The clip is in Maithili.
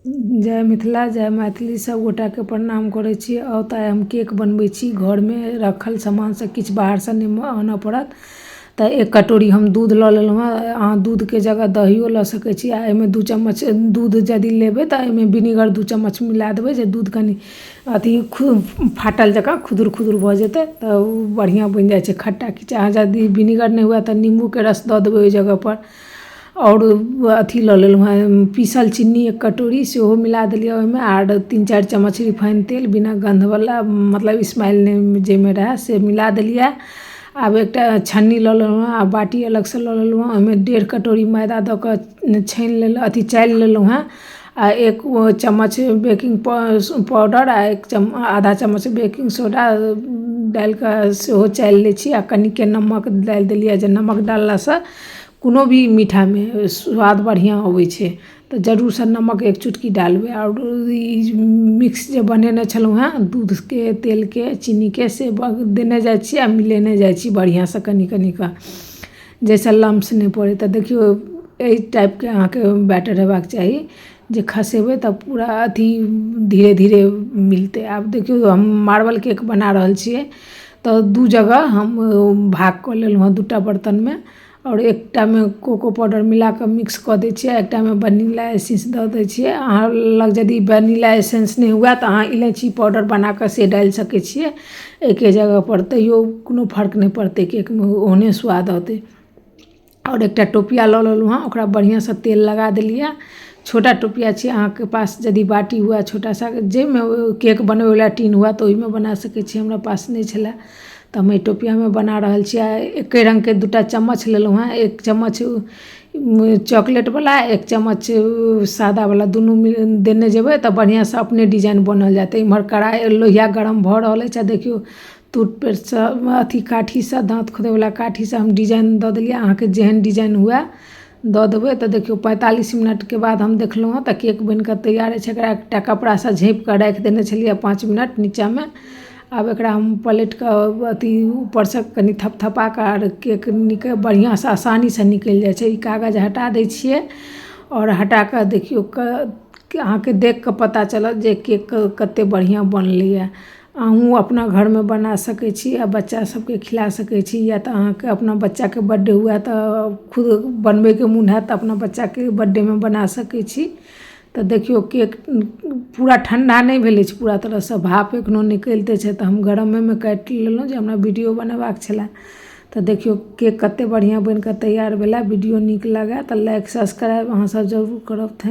जय मिथिला जय मैथिली। सब गोटाके प्रणाम करै छी। आउ तऽ आइ हम केक बनबै छी, घरमे रखल सामानसँ, किछु बाहरसँ नहि आनऽ पड़त। तऽ एक कटोरी हम दूध लऽ लेलहुँ हँ। अहाँ दूधके जगह दहियो लऽ सकै छी। आ एहिमे 2 चम्मच दूध यदि लेबै तऽ एहिमे विनेगर 2 चम्मच मिला देबै, जे दूध कनि अथी फाटल जकाँ खुदुर खुदुर भऽ जेतै तऽ ओ बढ़िआँ बनि जाइ छै खट्टा किछु। अहाँ यदि विनेगर नहि हुए तऽ निम्बूके रस दऽ देबै ओहि जगहपर। आओर अथी लऽ लेलहुँ हँ पीसल चिन्नी 1 कटोरी, सेहो मिला देलियै ओहिमे। आर 3-4 चम्मच रिफाइन तेल बिना गन्धवला, मतलब स्मेल नहि जाहिमे रहए, से मिला देलियै। आब एकटा छन्नी लऽ लेलहुँ हँ आ बाटी अलगसँ लऽ लेलहुँ हँ। ओहिमे 1.5 कटोरी मैदा दऽ कऽ छानि लेलहुँ, अथी चालि लेलहुँ हँ। आ 1 चम्मच बेकिंग पाउडर आ एक आधा चम्मच बेकिंग सोडा डालि कऽ सेहो चालि लै छी। आ कनिके नमक डालि देलियै, जे नमक डाललासँ कोनो भी मीठामे स्वाद बढ़िआँ अबै छै, तऽ जरूरसँ नमक 1 चुटकी डालबै। आओर ई मिक्स जे बनेने छलहुँ हेँ दूधके, तेलके, चीनीके, से देने जाइ छी आ मिलेने जाइ छी बढ़िआँसँ कनि कनि कऽ, जाहिसँ लम्स नहि पड़ै। तऽ देखियौ, एहि टाइपके अहाँके बैटर हेबाक चाही, जे खसेबै तऽ पूरा अथी धीरे धीरे मिलतै। आब देखियौ, हम मार्बल केक बना रहल छियै, तऽ 2 जगह हम भाग कऽ लेलहुँ हँ 2टा बर्तनमे। आओर एकटामे कोको पाउडर मिलाकऽ मिक्स कऽ दै छियै, एकटामे वनीला एसेंस दऽ दै छियै। अहाँ लग यदि वनीला एसेंस नहि हुए तऽ अहाँ इलायची पाउडर बनाकऽ से डालि सकै छियै एके जगहपर, तैयो कोनो फर्क नहि पड़तै केकमे, ओहने स्वाद औतै। आओर एकटा टोपिया लऽ लेलहुँ हँ, ओकरा बढ़िआँसँ तेल लगा देलियै। छोटा टोपिया छै। अहाँके पास यदि बाटी हुए छोटा सा, जाहिमे केक बनबैवला टीन हुए, तऽ ओहिमे बना सकै छी। हमरा पास नहि छलै तऽ हम एहि टोपियामे बना रहल छी। आ एके रङ्गके 2टा चम्मच लेलहुँ हँ, 1 चम्मच चॉकलेटवला, 1 चम्मच सादावला। दुनू देने जेबै तऽ बढ़िआँसँ अपने डिजाइन बनल जेतै। इम्हर कढ़ाइ लोहिया गरम भऽ रहल अछि। आ देखियौ, टूथपेस्टसँ अथी काठीसँ, दाँत खोदैवला काठीसँ हम डिजाइन दऽ देलियै। अहाँके जेहन डिजाइन हुए दऽ देबै। तऽ देखियौ, 45 मिनटके बाद हम देखलहुँ हँ तऽ केक बनि कऽ तैयार अछि। एकरा एकटा कपड़ासँ झाँपिकऽ राखि देने छलियै 5 मिनट नीचाँमे। आब एकरा हम पलटि कऽ अथी ऊपरसँ कनि थपथपा कऽ आर केक नीक बढ़िआँसँ आसानीसँ निकलि जाइ छै। ई कागज हटा दै छियै आओर हटा कऽ देखियौ, अहाँके देख कऽ पता चलत जे केक कतेक बढ़िआँ बनलैए। अहूँ अपना घरमे बना सकै छी आ बच्चा सभके खिला सकै छी, या तऽ अहाँके अपना बच्चाके बर्थडे हुए तऽ खुद बनबैके मोन हैत तऽ अपना बच्चाके बर्थडेमे बना सकै छी। तऽ देखियौ, केक पूरा ठण्डा नहि भेल अछि, पूरा तरहसँ भाप एखनो निकलिते छै, तऽ हम गरमेमे काटि लेलहुँ, जे हमरा वीडियो बनेबाक छलै। तऽ देखियौ, केक कतेक बढ़िआँ बनि कऽ तैयार भेलै। वीडियो नीक लागै तऽ लाइक, सब्सक्राइब अहाँसभ जरूर करब। Thank.